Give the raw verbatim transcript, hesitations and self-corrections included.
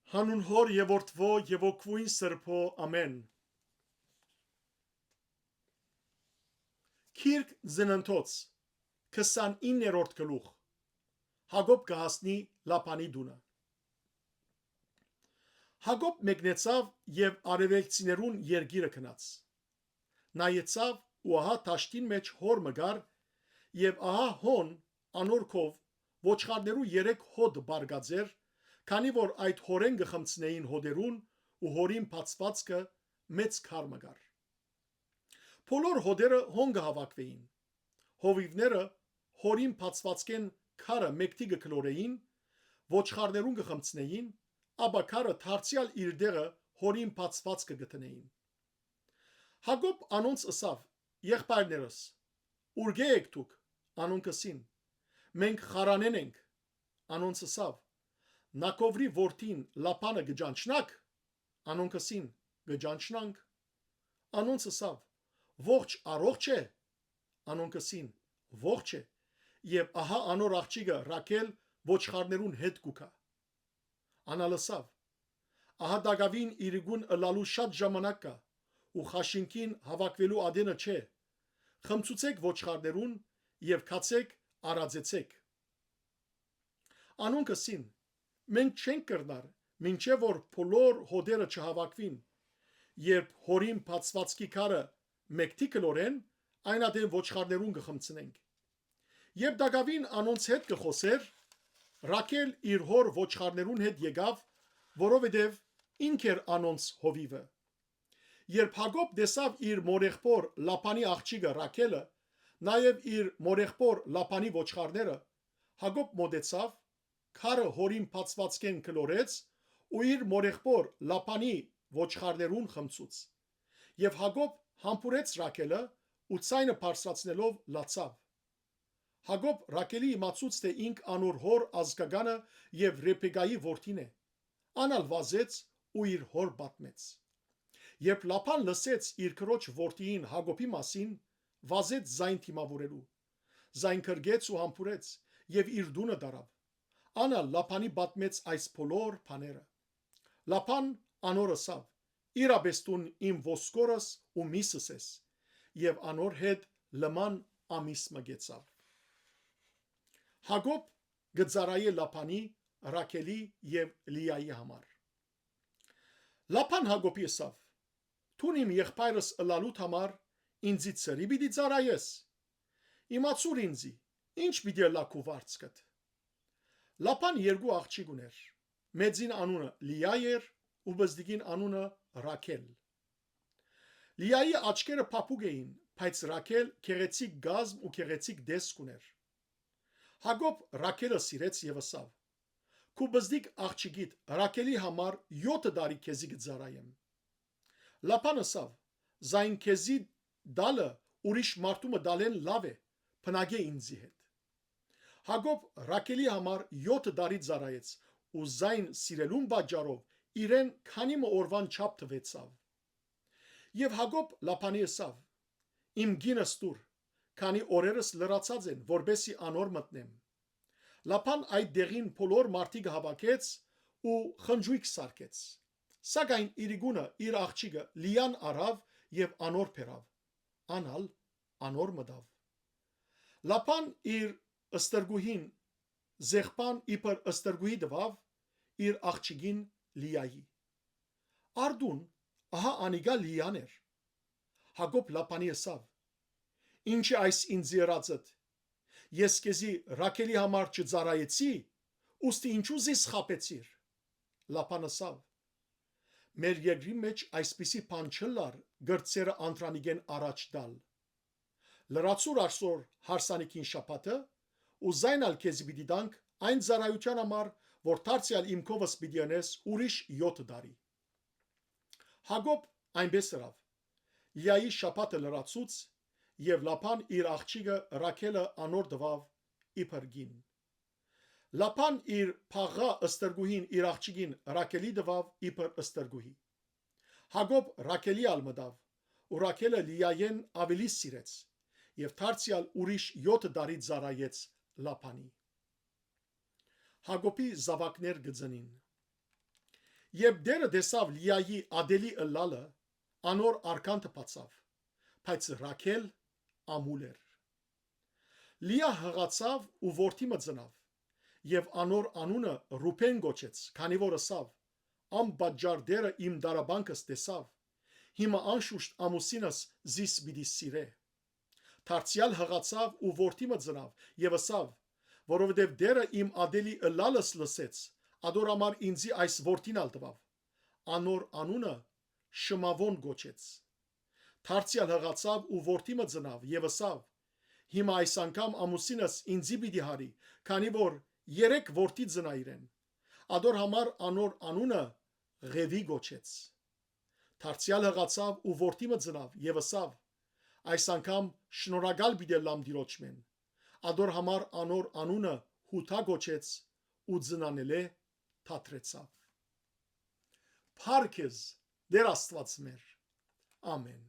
Հանուն Հօր եւ Որդւոյ եւ Հոգւոյն Սրբոյ, ամէն։ Գիրք Ծննդոց, քսանիններորդ գլուխ։ Յակոբ կը հասնի Լաբանի տունը։ Յակոբ մեկնեցաւ եւ արեւելքցիներուն երկիրը գնաց։ Նայեցաւ ու ահա դաշտին մէջ հոր մը կար, եւ ահա հոն անոր քով ոչխարներու երեք հոտ բարկած էր, քանի որ այդ հորէն կը խմցնէին հոտերուն ու հորին բացուածքը մեծ քար մը կար։ Բոլոր հոտերը հոն կը հաւաքուէին։ Հովիւները հորին բացուածքէն քարը մէկդի կը գլորէին, ոչխարներուն կը խմցնէին, ապա քարը դարձեալ իր տեղը հորին բացուածքը կը դնէին։ Յակոբ անոնց ըսաւ. «Եղբայրներս, ուրկէ՞ էք դուք»։ Անոնք ըսին. «Մենք Խարանէն ենք»։ Անոնց ըսաւ. «Նակովրի որդին Լաբանը կը ճանչնա՞ք»։ Անոնք ըսին. «Կը ճանչնանք»։ Անոնց ըսաւ. «Ողջ առողջ է»։ Անոնք ըսին. «Ողջ է»։ Եւ ահա անոր աղջիկը Ռաքել ոչխարներուն հետ կու գայ։ Ան ալ ըսաւ. «Ահա տակաւին իրիկուն ըլլալու շատ ժամանակ կայ ու խաշինքին հաւաքուելու ատենը չէ։ Խմցուցէք ոչխարներուն եւ գացէք, արածեցէք»։ Անոնք ըսին. «Մենք չենք կրնար, մինչեւ որ բոլոր հոտերը չհաւաքուին, երբ հորին բացուածքի քարը մէկդի կլորեն, այն ատեն ոչխարներուն կը խմցնենք»։ Երբ տակաւին անոնց հետ կը խօսէր, Ռաքել իր հօր ոչխարներուն հետ եկաւ, որովհետեւ ինք էր անոնց հովիւը։ Երբ Յակոբ տեսաւ իր մորեղբոր Լաբանի աղջիկը Ռաքելը, նաեւ իր մորեղբոր Լաբանի ոչխարները, Յակոբ մօտեցաւ, քարը հորին բացուածքէն կլորեց ու իր մորեղբոր Լաբանի ոչխարներուն խմցուց։ Եւ Յակոբ համբուրեց Ռաքելը ու ձայնը բարձրացնելով լացաւ։ Յակոբ Ռաքելի իմացուց թէ ինք անոր հօր ազգականը եւ Ռեբեկայի որդին է, ան ալ վազեց ու իր հօր պատմեց։ Երբ Լաբան լսեց իր քրոջ որդիին Յակոբի մասին, վազեց զայն դիմաւորելու, զայն գրկեց ու համբուրեց եւ իր տունը տարաւ։ Ան ալ Լաբանի պատմեց այս բոլոր բաները։ Լաբան անոր ըսաւ. «Իրապէս տուն իմ ոսկորս ու միսս ես»։ Եւ անոր հետ լման ամիս մը գեցաւ։ Յակոբ կը ծառայէ Լաբանի, Ռաքելի եւ Լիայի համար։ Լաբան Յակոբի ըսաւ. «Դուն իմ եղբայրս ըլլալուդ համար ինծի ծռի պիտի ծառայես։ Իմացուր ինծի, ի՞նչ պիտի ըլլայ քու վարձքդ»։ Լաբան երկու աղջիկ ունէր։ Մեծին անունը Լիա էր ու պզտիկին անունը Ռաքել։ Լիայի աչքերը փափուկ էին, բայց Ռաքել գեղեցիկ կազմ ու գեղեցիկ տեսք ունէր։ Յակոբ Ռաքելը սիրեց եւ ըսաւ. «Քու պզտիկ աղջիկիդ Ռաքելի համար եօթը տարի քեզի կը ծառայեմ»։ Լաբան ըսաւ. «Զայն քեզի տալը ուրիշ մարդու մը տալէն լաւ է, բնակէ ինծի հետ»։ Յակոբ Ռաքելի համար եօթը տարի ծառայեց ու զայն սիրելուն պատճառով իրեն քանի մը օրուան չափ թուեցաւ։ Եւ Յակոբ Լաբանի ըսաւ. «Իմ կինս տուր, քանի օրերս լրացած են, որպէսզի անոր մտնեմ»։ Լաբան այդ դեղին բոլոր մարդիկը հաւաքեց ու խնճոյք սարքեց։ Սակայն իրիկունը իր աղջիկը Լիան առաւ եւ անոր բերաւ, ան ալ անոր մտաւ։ Լաբան իր ստրկուհին Զեղբան իբր ստրկուհի տուաւ իր աղջիկին Լիայի։ Արդուն, ահա անիկա Լիան էր։ Յակոբ Լաբանի ըսաւ. «Ի՞նչ է այս ինծի ըրածդ։ Ես քեզի Ռաքելի համար չծառայեցի, ուստի ինչու զիս խաբեցիր»։ Լաբան ըսաւ. «Մեր երկրի մէջ այսպիսի բան չըլլար կրտսերը անդրանիկէն առաջ տալ։ Լրացուր այսօր հարսանիքին շաբաթը ու զայն ալ քեզի պիտի տանք այն ծառայութեան համար, որ դարձեալ իմ քովս պիտի ընես ուրիշ եօթը տարի»։ Յակոբ այնպէս ըրաւ։ Լիայի շաբաթը լրացուց եւ Լաբան իր աղջիկը Ռաքելը անոր տուաւ իբր կին։ Լաբան իր փաղ ստրկուհին իր աղջիկին Ռաքելի տուաւ իբր ստրկուհի։ Յակոբ Ռաքելի ալ մտաւ ու Ռաքելը Լիայէն աւելի սիրեց եւ դարձեալ ուրիշ եօթը տարի ծառայեց Լաբանի։ Յակոբի զաւակներ կը ծնին։ Երբ Տէրը տեսաւ Լիայի ատելի ըլլալը, անոր արկան թփացաւ, բայց Ռաքէլ ամուլ էր։ Լիա յղացաւ ու որդի մը ծնաւ, եւ անոր անունը Ռուբէն կոչեց, քանի որ ըսաւ. «Անպատճառ Տէրը իմ տառապանքս տեսաւ, հիմա անշուշտ ամուսինս զիս պիտի սիրէ»։ Դարձեալ յղացաւ ու որդի մը ծնաւ եւ ըսաւ. «Որովհետեւ Տէրը իմ ատելի ըլլալս լսեց, ատոր համար ինծի այս որդին ալ տուաւ»։ Անոր անունը Շմաւոն կոչեց։ Դարձեալ յղացաւ ու որդի մը ծնաւ եւ ըսաւ. «Հիմա այս անգամ ամուսինս ինծի պիտի յարի, քանի որ երեք որդի ծնայ իրեն»։ Ատոր համար անոր անունը Ղեւի կոչեց։ Դարձեալ յղացաւ ու որդի մը ծնաւ եւ ըսավ. «Այս անգամ շնորհակալ պիտի ըլլամ Տիրոջմէն»։ Ատոր համար անոր անունը Յուդա կոչեց ու ծնանելէ դադրեցաւ։ Փառք ես, Տէր Աստուած մեր։ Ամեն։